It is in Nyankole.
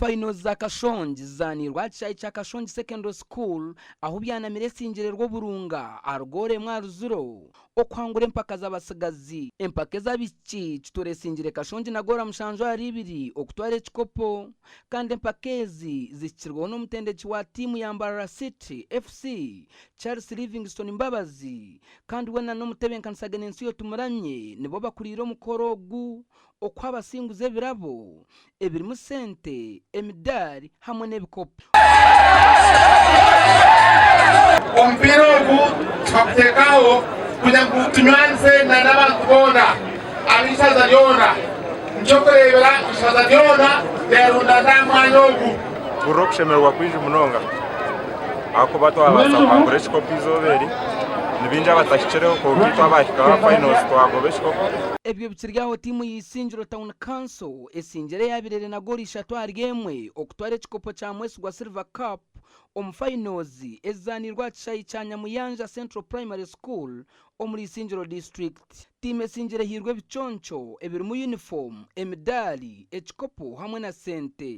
Finals za Kashongi zizaaniirwe aha kishaayi kya Kashongi Secondary School ahu byanamire esingire rw'oburunga aha rugoora emwe aha ruziro okuhangura empaka z'abatsigazi. Empaka ez'abaishiki Kitura esingire Kashongi na goora mushanju ahari ibiri okutwara ekikopo kandi empaka ezi zihikirweho n'omutendeki wa tiimu ya Mbarara City FC, Charles Livingstone Mbabazi kandi we na n'omutebenkanisa Genensiyo Tumuramye nibo bakuriire omukoro ogu okuha abasinguzi ebirabo ebirimu sente, emidaari hamwe n'ebikopo. Omupiira ogu tukaguteekaho kugira ngu tunywanise n'abantu boona ab'eishaza ryona. Nikyokureebera eishaza ryona ryarundaana aha mwanya ogu. Mpurira okushemererwa kwingi munonga ahakuba twabaasa kuhangura ekikopo eizooba eri. Ni baingi abatahikireho kwonka itwe abaahikaho aha finals twagoba ekikopo. Ebyo bikiri aho tiimu ya Isingiro Town Council esingire eya Birere na goolo ishatu ahari emwe okutwara ekikopo kya Mwesigwa Silver Cup omu fayinozi ezizaaniirwe aha kishaayi kya Nyamuyanja Central Primary School omuri Isingiro District. Tiimu esingire ehairwe ebiconco ebirimu yunifoomu, emidaari, ekikopo hamwe na sente.